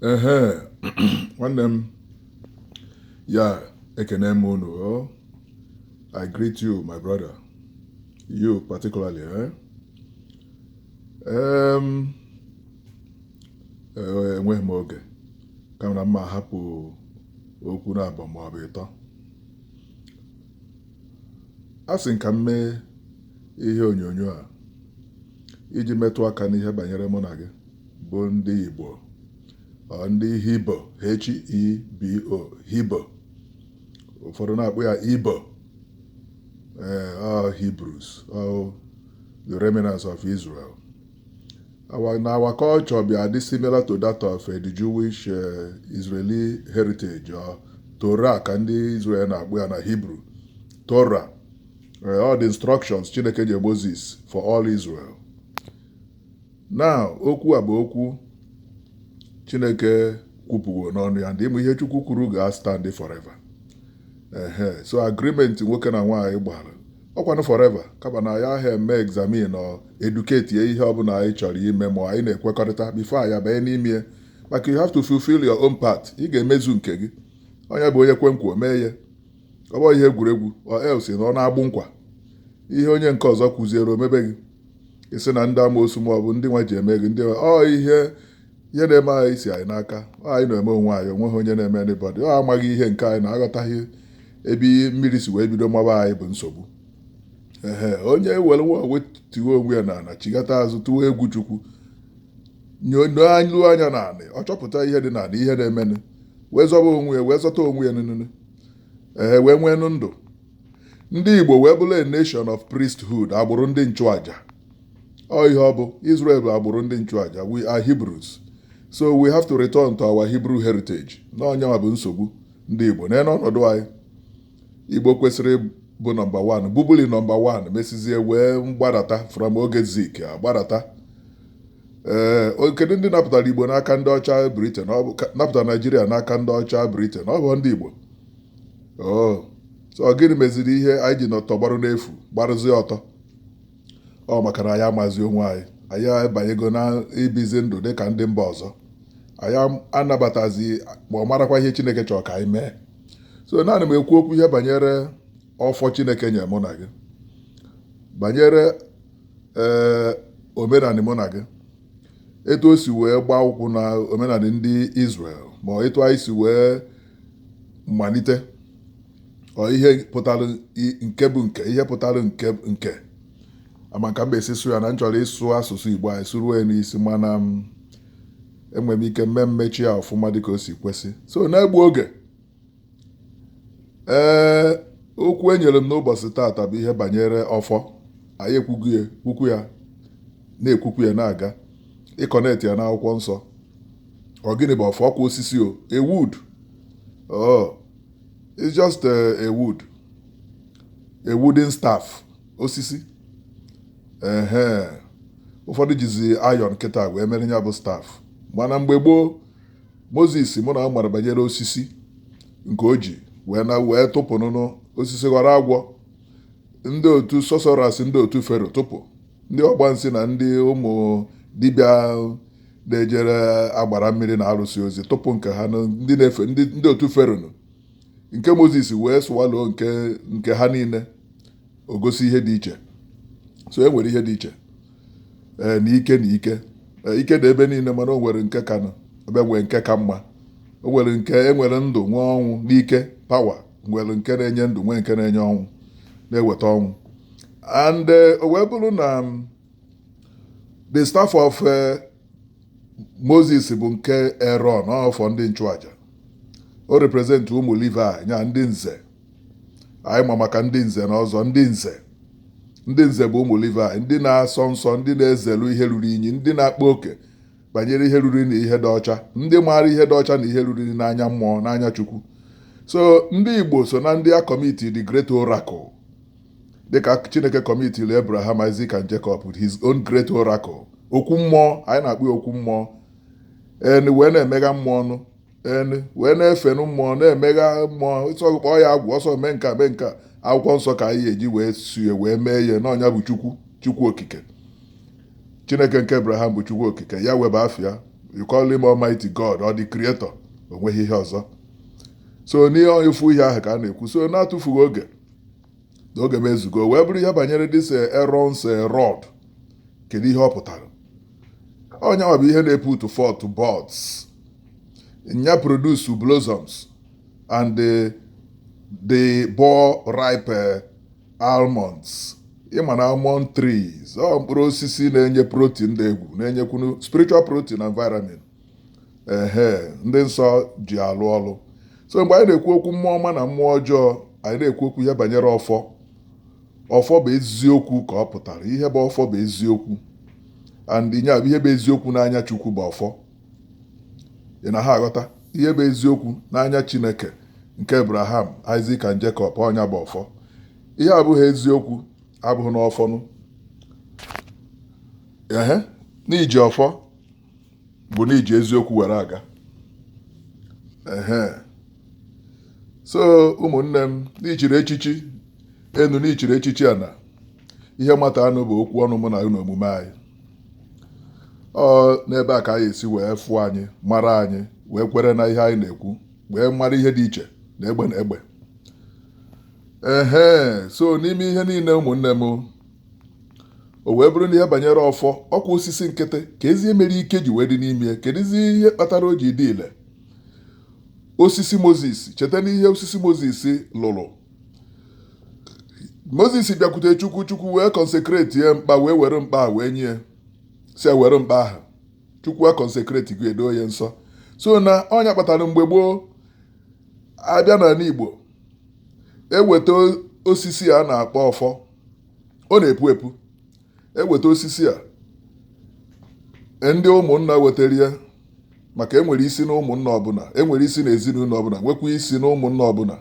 Ehe, nwanne m ya, ekene m unu o. I greet you, my brother, you particularly, eh? Enweghị m oge, kama na mma hapụ okwu na abụọ ma ọ bụ ịtọ. A sị m ka m mee ihe onyonyo a iji metụ aka n'ihe banyere mụ na gị bụ ndị Igbo, ọ ndị Hibo, H-E-B-O, Hibo. Ụfọdụ na-akpọ ya Ibo. Ee, ọ Hebrews, ọ the remnants of Israel. Our, na our culture bịa dị similar to that of the Jewish Israeli heritage, or Torah ka ndị Israel na-akpọ ya na Hebrew, Torah. All the instructions Chineke nye Moses for all Israel. Now, okwu a bụ okwu Chineke kwupụwo n'ọnụ ya, ndị ịmụ ihe Chukwu kwuru ga-stand forever. Ehe, so agreement nwoke na nwaanyị gbara ọkwanụ forever, kama na ya ahụ eme examine or educate ya ihe ọbụla anyị chọrọ ime, ma anyị na-ekwekọrịta before anyị abanye n'ime, maka you have to fulfill your own part. Ị ga-emezu nke gị. Onye bụ onye kwe nkwa, mee ya. Ọ bụghị ihe egwuregwu, or else na ọ na-agbụ nkwa ihe onye nke ọzọ kwuziere omebe gị, isi na ndị amoosu ma ọ bụ ndị nwa ji eme gị ndị ọ ihe ihe na-eme anyị si anyị n'aka. Ọ anyị na-eme onwe anyị, onweghị onye na-eme anybody. Ọ amaghị ihe nke anyị na-aghọtaghị ebe mmiri si wee bido maba anyị bụ nsogbu. Ehe, onye were nwa wetiwe onwe ya n'ala, chigata azụ, tụwa egwu Chukwu, nyolu anya n'anị, ọ chọpụta ihe dị n'anị, ihe na-emenụ, wee zọba onwe ya, wee zọta onwe ya nụnụ. Ee, wee nwee ndụ. Ndị Igbo wee bụrụ a nation of priesthood, agbụrụ ndị nchụaja. Ọ ihe ọ bụ Israel bụ agbụrụ ndị nchụaja. We are Hebrews, so we have to return to our Hebrew heritage. Na onyenwa bụ nsogbu ndị Igbo n'ene ọnọdụ anyị. Igbo kwesịrị bụ number one, bubuli number one, mesizie wee mgbadata from oge Zik agbadata. Ee, kedu ndị napụtara Igbo n'aka ndị ọcha Britain? Ọ bụ napụtara Naijiria n'aka ndị ọcha Britain, ọ bụ ndị Igbo. Oh, so gịnị meziri ihe anyị ji nọtọ gbarụ n'efu, gbarụzie ọtọ? Ọ maka na anyị amazi onwe anyị. Anyị abanyego na ibizi ndụ dịka ndị mba ọzọ. Anyị anabatazi ma ọ marakwa ihe Chineke chọrọ ka anyị mee. So naanị m ekwu okwu ihe banyere ọfọ Chineke nye mụ na gị, banyere ee omenani mụ na gị, etu o si wee gbaa ụkwụ na omenani ndị Israel, ma etu anyị si wee malite. Ọ ihe pụtara nke bụ nke ihe pụtara nke ama nka mba esi sụ ya na m chọrọ ịsụ asụsụ Igbo anyị sụruo ya n'isi, mana m enwere m ike mmee mmechi ya ọfụma dịka o si kwesị. So na-egbu oge, ee, okwu e nyere m n'ụbọchị taata bụ ihe banyere ọfọ. Anyị ekwugo ya, kwukwu ya, na-ekwukwu ya, na-aga ịconnect ya n'akwụkwọ nsọ. Ọ gịnị bụ ọfọ? Ọkwa osisi o, a wood. Oh, it's just a wood, a wooden staff, osisi. Ehe, ụfọdụ jizi iron kịta wee mere ya bụ staff, mana mgbe gboo, Moses mụ na mara banyere osisi nke o ji wee na wee tụpụ nụnụ osisi ghọrọ agwọ. Ndị otu sorcerers, ndị otu Fero tụpụ, ndị ọgbansi na ndị ụmụ dibịa na-ejere agbara mmiri na arụsị ozi tụpụ nke ha, ndị na-efe ndị otu Fero nụ. Nke Moses wee swallow nke ha niile, o gosi ihe dị iche. So e nwere ihe dị iche, ee, na ike na ike. Ike dị ebe niile, mana o nwere nke ka nụ ebe nwee nke ka mma. O nwere nke enwere ndụ nwee ọnwụ n'ike. Power nwere nke na-enye ndụ, nwee nke na-enye ọnwụ, na-eweta ọnwụ. And o wee bụrụ na the staff of Moses bụ nke Aaron, ọfọ ndị nchụaja. O represent ụmụ Levi, nya ndị nze. Anyị ma maka ndị nze na ọzọ. Ndị nze, ndị nze bụ ụmụ Levi, ndị na-asọ nsọ, ndị na-ezelu ihe ruru inyi, ndị na-akpa oke banyere ihe ruru na ihe dị ọcha, ndị maara ihe dị ọcha na ihe ruru inyi n'anya mmụọ, n'anya Chukwu. So ndị Igbo so na ndị a commit the great oracle, dịka Chineke commitiri Abraham, Isaac and Jacob with his own great oracle, okwu mmụọ. Anyị na-akpọ ya okwu mmụọ. En wee na-emegha mmụọ nụ, en wee na-efenụ mmụọ, na-emegha mmụọ. Ịsọ kpọọ ya agwụ, ọsọ mee nka, mee nka. Akwụkwọ nsọ ka anyị eji wee sue wee mee ihe n'ọnya bụ Chukwu, Chukwu okike. Chineke nke Abraham bụ Chukwu okike ya webe afịa. You call him Almighty God or the Creator. O nweghị ihe ọzọ. So n'ihe ifu ihe ahụ ka a na-ekwu. So na-atụfughị oge na oge m ezugo, wee bụrụ ihe banyere this Aaron's rod. Kedu ihe ọ pụtara? Onye bụ ihe na-eput forth buds, nya produce blossoms and the bore ripe almonds. Ịma na almond trees, ọ mkpụrụ osisi na-enye protein dị egwu, na-enyekwunu spiritual protein and vitamin. Ehe, ndị nsọ ji alụ ọlụ. So mgbe anyị na-ekwu okwu mmụọ ọma na mmụọ ọjọọ, anyị na-ekwu okwu ihe banyere ọfọ. Ọfọ bụ eziokwu ka ọ pụtara. Ihe bụ ọfọ bụ eziokwu, and ihe bụ ihe bụ eziokwu n'anya Chukwu bụ ọfọ. Ị na ha aghọta? Ihe bụ eziokwu n'anya Chineke nke Abraham, Isaac and Jacob, ọnya bụ ọfọ. Ihe abụghị eziokwu abụghị n'ọfọnụ. Ehe, n'iji ọfọ bụ n'iji eziokwu were aga. Ehe, so ụmụnne m, n'ichiri echichi enu, n'ichiri echichi ana, ihe mata anụ bụ okwu ọnụ mụ na unu, omume anyị. Ọ n'ebe a ka anyị esi wee fụọ anyị, mara anyị, wee kwere na ihe anyị na-ekwu, wee mara ihe dị iche na egbe na egbe. Ehe, so n'ime ihe niile, ụmụnne m, o wee bụrụ na ihe banyere ọfọ, ọkwa osisi nkịtị ka ezi mere ike ji wee dị n'ime ya. Kedụzi ihe kpatara o ji dị ile? Osisi Moses, cheta n'ihe osisi Moses lụrụ. Moses bịakwute Chukwu, Chukwu wee consecrate ya mkpa, wee were mkpa a wee nye, si ya were mkpa ahụ. Chukwu a consecrate gị, edo ya nsọ. So na ọnya kpatara mgbe gboo, abịa n'ala Igbo, eweta osisi a na-akpọ ọfọ, ọ na-epu epu. Eweta osisi a, ndị ụmụnna wetara ya, maka enwere isi na ụmụnna ọbụla, enwere isi na ezinụlọ ọbụla, nwekwa isi na ụmụnna ọbụla.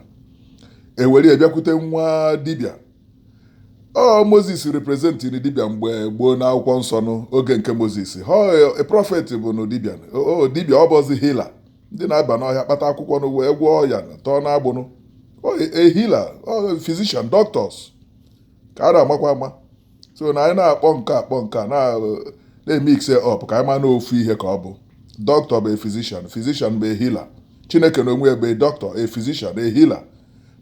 Ewere ya bịakwute nwa dibịa. Ọ Moses representịrị dibịa mgbe gboo n'akwụkwọ nsọ n'oge nke Moses. Ha prophet bụ nụ dibịa, o dibịa, ọ bụzi healer, ndị na-aba n'ọhịa kpata akwụkwọ nụ wee gwọọ ọya tọọ n'agbụnụ. A healer, physician, doctors ka a na-amakwa ama. So na anyị na-akpọ nke akpọ nke a na-emix up ka anyị ma n'ofu ihe ka ọ bụ. Doctor bụ a physician, physician bụ a healer. Chineke na onwe ya bụ a doctor, a physician, a healer.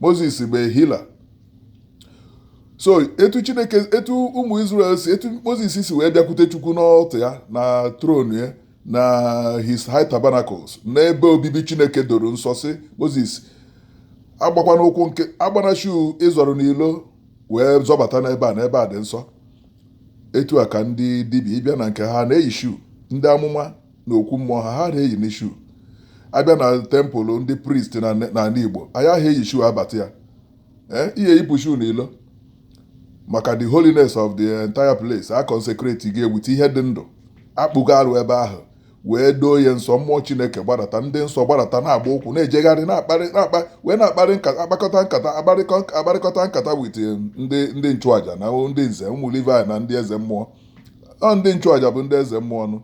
Moses bụ a healer. So etu Chineke, etu ụmụ Israel si, etu Moses si wee bịakwute Chukwu n'ọtụ ya, na throne ya, na his high tabernacles, n'ebe obibi Chineke doro nsọ, si Moses agbakwana ụkwụ nke agbana shoe ịzọrọ n'ilo wee zọbata n'ebe a, n'ebe a dị nsọ. Etu a ka ndị dibịa ịbịa na nke ha na-eyi shoe, ndị amụma na okwu mmụọ ha, ha na-eyi na shoe abịa na temple. Ndị priest na n'ala Igbo anyị ahụ eyi shoe abata ya. Ee, ihe yipụ shoe n'ilo maka the holiness of the entire place. A consecrate gị ewute ihe dị ndụ, akpụgo arụ ebe ahụ wee doo ya nsọ. Mmụọ Chineke gbadata, ndị nsọ gbadata, na-agba ụkwụ, na-ejegharị, na-akparị, na-akpa, wee na-akparị nkata, akpakọta nkata, akparịkọta nkata with ndị nchụaja na ndị nze, ụmụ Livai na ndị eze mmụọ. Ọ ndị nchụaja bụ ndị eze mmụọ nụ,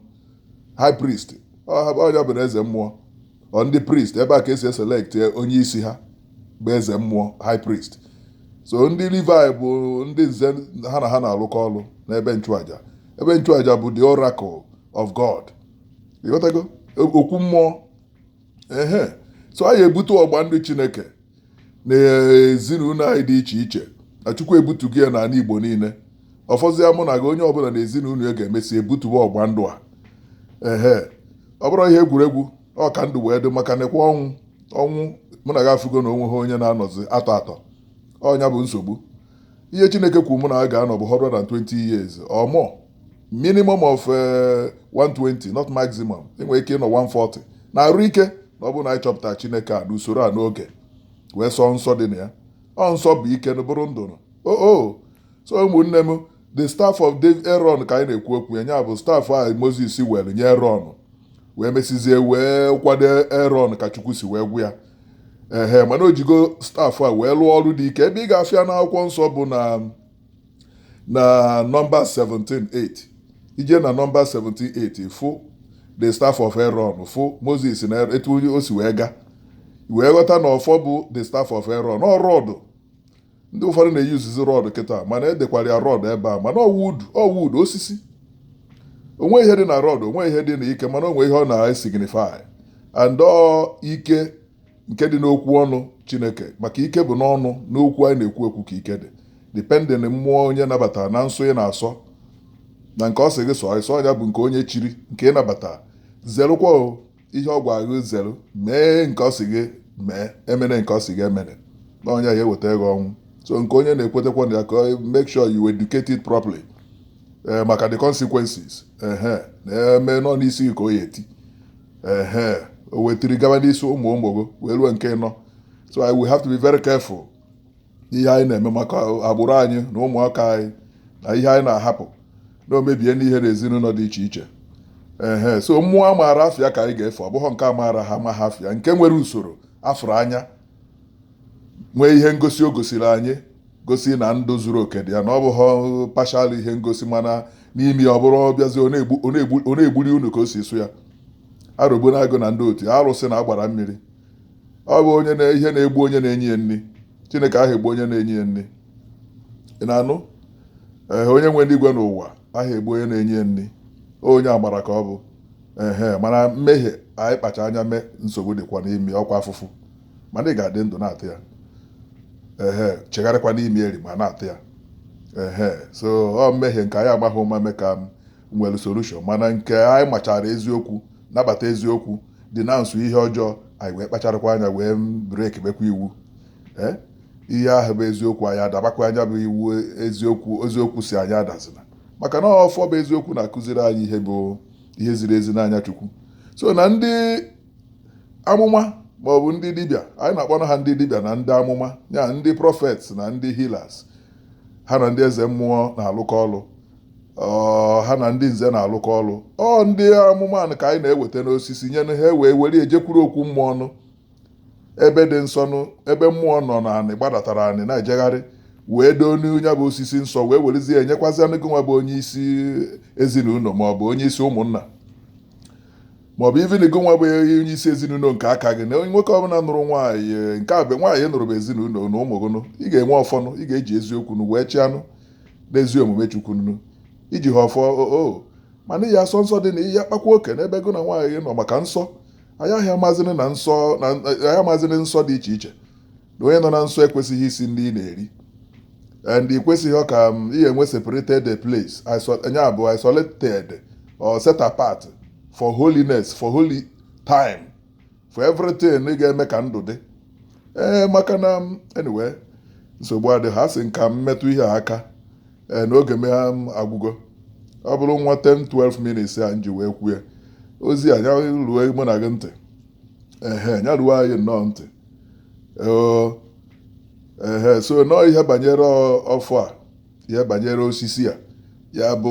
high priest ọnya bụ na eze mmụọ. Ọ ndị priest, ebe a ka esi eselect onye isi ha bụ eze mmụọ, high priest. So ndị Livai bụ ndị nze, ha na ha na-alụkọ ọlụ n'ebe nchụaja. Ebe nchụaja bụ the oracle of God. Ịghọtago? Okwu mmụọ. Ehe, so anyị ebute ọgba ndị Chineke na ezinụlọ anyị dị iche iche, na Chukwu ebutugo ya n'ala Igbo niile. Ọfọzịa mụ na gị, onye ọbụla na ezinụlọ ya ga-emesi ebutuwe ọgba ndụ a. Ehe, ọ bụrụ ihe egwuregwu, ọ ka ndụ wee dị, maka nekwa ọnwụ. Ọnwụ mụ na gị afụgo na onwe ha onye na-anọzi atọ atọ. Ọnya bụ nsogbu. Ihe Chineke kwuru mụ na a ga-anọ bụ 120 years or more, minimum of 120, not maximum. Enwere ike ịnọ 140 na arụ ike, na ọ bụrụ na anyị chọpụtara Chineke a n'usoro a n'oge, wee sọ nsọ dị na ya. Ọ nsọ bụ ike na bụrụ ndụ. O so ụmụnne m, the staff of David, Aaron, ka anyị na-ekwu okwu ya. Nya bụ staff a Moses were nye Aaron, wee mesizie wee kwado Aaron ka Chukwu si wee gwụ ya. Ehe, mana o jigo staff a wee lụọ ọrụ dị ike. Ebe ị ga-afịa n'akwụkwọ nsọ bụ na Nọmba 17:8. Ije na Nọmba 17:8, fụ the staff of Aaron, fụ Moses na etu o si wee gaa, wee ghọta na ọfọ bụ the staff of Aaron. Ọ rod, ndị ụfọdụ na-eyuzizi rod kịta, mana edekwara ya rod ebe a, mana ọ wood, ọ wood, osisi. Onwe ihe dị na rod, onwe ihe dị na ike, mana onwe ihe ọ na-esignify, and ọ ike nke dị n'okwu ọnụ Chineke, maka ike bụ n'ọnụ, n'okwu anyị na-ekwu ekwu ka ike dị, depending mmụọ onye nabatara na nsọ ị na-asọ na nke ọ sị gị sọ ịsọ ya bụ nke onye chiri nke ị nabatara. Zerụkwa o ihe ọ gwa gị zerụ, mee nke ọ sị gị mee, emene nke ọ sị gị emene, na onye ya eweta ego ọnwụ. So nke onye na-ekwetekwa na ya, ka make sure you educate it properly, ee, maka the consequences ehe na-eme nọ n'isi gị ka o ya eti ehe o wetiri gaba n'isi ụmụ ụmụ gị wee ruo nke nọ. So I will have to be very careful ihe anyị na-eme maka agbụrụ anyị na ụmụaka anyị na ihe anyị na-ahapụ na o mebie n'ihe n'ezinụlọ dị iche iche. Ehe, so mmụọ amaara afịa ka anyị ga-efe, ọ bụghị nke amaara ha ama ha afịa, nke nwere usoro afụrụ anya, nwee ihe ngosi o gosiri anyị, gosi na ndụ zuru oke dị ya, na ọ bụghị partial ihe ngosi, mana n'ime ya ọ bụrụ bịazie ọ na-egburi unu ka o si sụ ya. Arụgbu na-agụ na ndị otu arụsị na agbara mmiri, ọ bụ onye na ihe na-egbu onye na-enye ya nri. Chineke ahụ egbu onye na-enye ya nri. Ị na-anụ? Ee, onye nwe n'igwe n'ụwa ahụ egbu onye na-enye ya nri, onye amara ka ọ bụ. Ehe, mana mmehie anyị kpacha anya mee, nsogbu dịkwa n'ime ọkwa afụfụ, mana ị ga-adị ndụ na-atụ ya. Ehe, chegharịkwa n'ime eri ma na-atụ ya. Ehe, so ọ mmehie nke anyị amaghị ụma mee ka m nwere solution, mana nke anyị machara eziokwu, nabata eziokwu dị na nso ihe ọjọọ, anyị wee kpacharakwa anya wee break mekwa iwu. Ee, ihe ahụ bụ eziokwu, anyị adabakwa anya bụ iwu eziokwu. Eziokwu si anyị adazina, maka na ọfọ bụ eziokwu na-akụziri anyị ihe bụ ihe ziri ezi n'anya Chukwu. So na ndị amụma maọbụ ndị dibịa, anyị na-akpọ ha ndị dibịa na ndị amụma ya, ndị prophets na ndị healers, ha na ndị eze mmụọ na-alụkọ ọlụ, ọ ha na ndị nze na-alụkọ ọlụ. Ọ ndị amụma ka anyị na-eweta n'osisi nye ha, wee were ejekwuru okwu mmụọ nụ ebe dị nsọ nụ, ebe mmụọ nọ na anị gbadatara anị na-ejegharị, wee doo n'onye bụ osisi nsọ, wee werezie enyekwazị gị nwa bụ onye isi ezinụlọ maọbụ onye isi ụmụnna, maọbụ even gị nwa bụ onye isi ezinụlọ nke aka gị. Na onye nwoke ọbụla nụrụ nwaanyị, nke a bụ nwaanyị nụrụ bụ ezinụlọ na ụmụ gị nụ, ị ga-enwe ọfọnụ, ị ga-eji eziokwu nụ wee chịanụ n'ezi omume Chukwu nụ iji ha ọfọ o, mana ihe asọ nsọ dị na ihe akpakwa oke n'ebe gị na nwaanyị gị nọ, maka nsọ anyị ahịa amazịrị na nsọ na anyị amazịrị nsọ dị iche iche, na onye nọ na nsọ ekwesịghị isi ndị ị na-eri, and ị kwesịghị ka ị enwe separated place, anya bụ isolated or set apart for holiness, for holy time, for everything ga-eme ka ndụ dị. Ee, maka na anyway, nsogbu adịghị. Ha sị nka m metụ ihe a aka, ee, n'oge m agwụgo. Ọ bụrụ nwa 10 12 minutes a nji wee kwue ozi a, ya ruo mụ na gị ntị. Ehe, ya ruo anyị nnọọ ntị. Oo, ehe, so nọọ ihe banyere ọfọ a, ihe banyere osisi a, ya bụ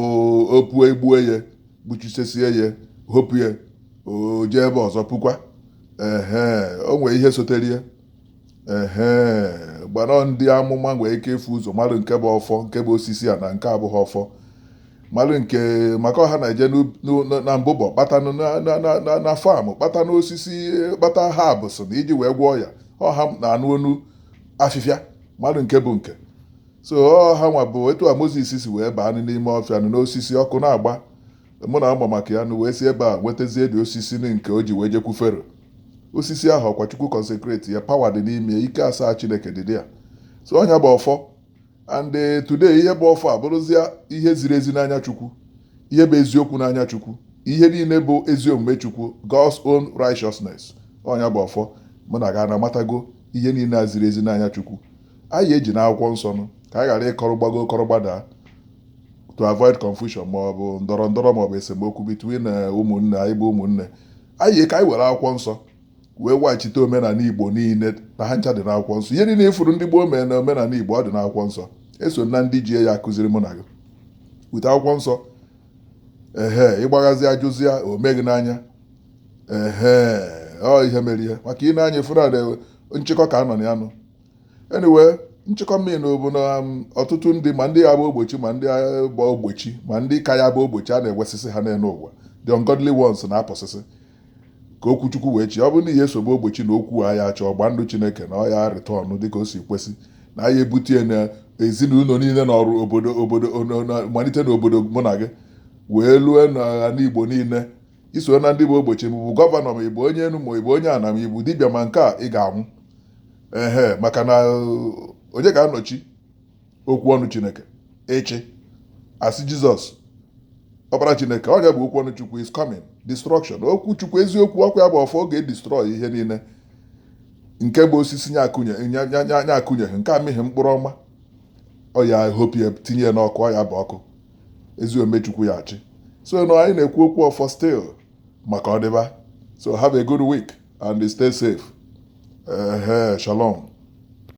opuo egbue ya, gbuchisesie ya, hopụ ya, o jee ebe ọzọ pukwa. Ehe, o nwee ihe sotere ya. Ehe, gbanọ ndị amụma nwee ike ịfụ ụzọ mmadụ nke bụ ọfọ, nke bụ osisi a, na nke abụghị ọfọ, mmadụ nke maka ọha na-eje na mbụbọ kpatanụ na farm, kpata n'osisi, kpata herbs na iji wee gwọọ ya. Ọha na-anụ onu afịfịa mmadụ nke bụ nke. So ọha nwa bụ etu a Moses si wee baa n'ime ọfịa nụ n'osisi ọkụ na-agba, mụ na ama maka ya nụ, wee si ebe a nwetazie dị osisi nke o ji wee jekwu Fero. Osisi ahụ ọkwa Chukwu consecrate ya, power dị n'ime ya, ike asaa Chineke dị ya. So ọnya bụ ọfọ. And today, ihe bụ ọfọ a bụrụzie ihe ziri ezi n'anya Chukwu, ihe bụ eziokwu n'anya Chukwu, ihe niile bụ ezi omume Chukwu, God's own righteousness. Ọnya bụ ọfọ. Mụ na ga na-amatago ihe niile a ziri ezi n'anya Chukwu. Anyị eji n'akwụkwọ nsọ nụ ka anyị ghara ịkọrọ gbago kọrọ gbadaa, to avoid confusion ma ọ bụ ndọrọ ndọrọ ma ọ bụ esemokwu between ụmụnne anyị bụ ụmụnne anyị, ka anyị were akwụkwọ nsọ wee weghachite omenala Igbo niile na ha ncha dị n'akwụkwọ nsọ. Ihe niile ifuru ndị gboo mere na omenala Igbo, ọ dị n'akwụkwọ nsọ. Eso na ndị ji ya akụziri mụ na gị wute akwụkwọ nsọ. Ehe, ịgbaghazi ajụzia o meghị n'anya. Ehe, ọ ihe mere ihe maka ị na-anya ifuru na nchịkọ ka a nọ na ya nụ. Anyway, nchịkọ mmiri bụ na ọtụtụ ndị, ma ndị ya bụ ogbochi, ma ndị gba ogbochi, ma ndị ka ya bụ ogbochi, a na-ewesịsị ha n'elu ụwa. The ungodly ones na-apụsịsị ka okwu Chukwu wee chi. Ọ bụrụ na ihe esogbu ogbochi na okwu a ya achọ gba ndụ Chineke na ọ ya return dịka o si kwesị, na ya ebutie na ezinụlọ niile na ọrụ obodo obodo malite n'obodo mụ na gị. Wee lue n'ala Igbo niile, iso na ndị bụ ogbochi, ma bụ governor, ma ị bụ onye enu, ma ị bụ onye ana, ma ị bụ dibịa, ma nke a ị ga-anwụ. Ehe, maka na onye ga-anọchi okwu ọnụ Chineke ịchị asị Jizọs, ọkpara Chineke, onye bụ okwu ọnụ Chukwu is coming destruction. Okwu Chukwu, eziokwu, ọkwa ya bụ ọfọ oge destroy ihe niile nke bụ osisi nya akụnyeghị, nke amịghị mkpụrụ ọma. Ọ ya hopie tinye ya n'ọkụ, ọ ya bụ ọkụ ezi ome Chukwu ya achị. So na anyị na-ekwu okwu ọfọ still maka ọdịba. So have a good week and stay safe. Ehe, shalom.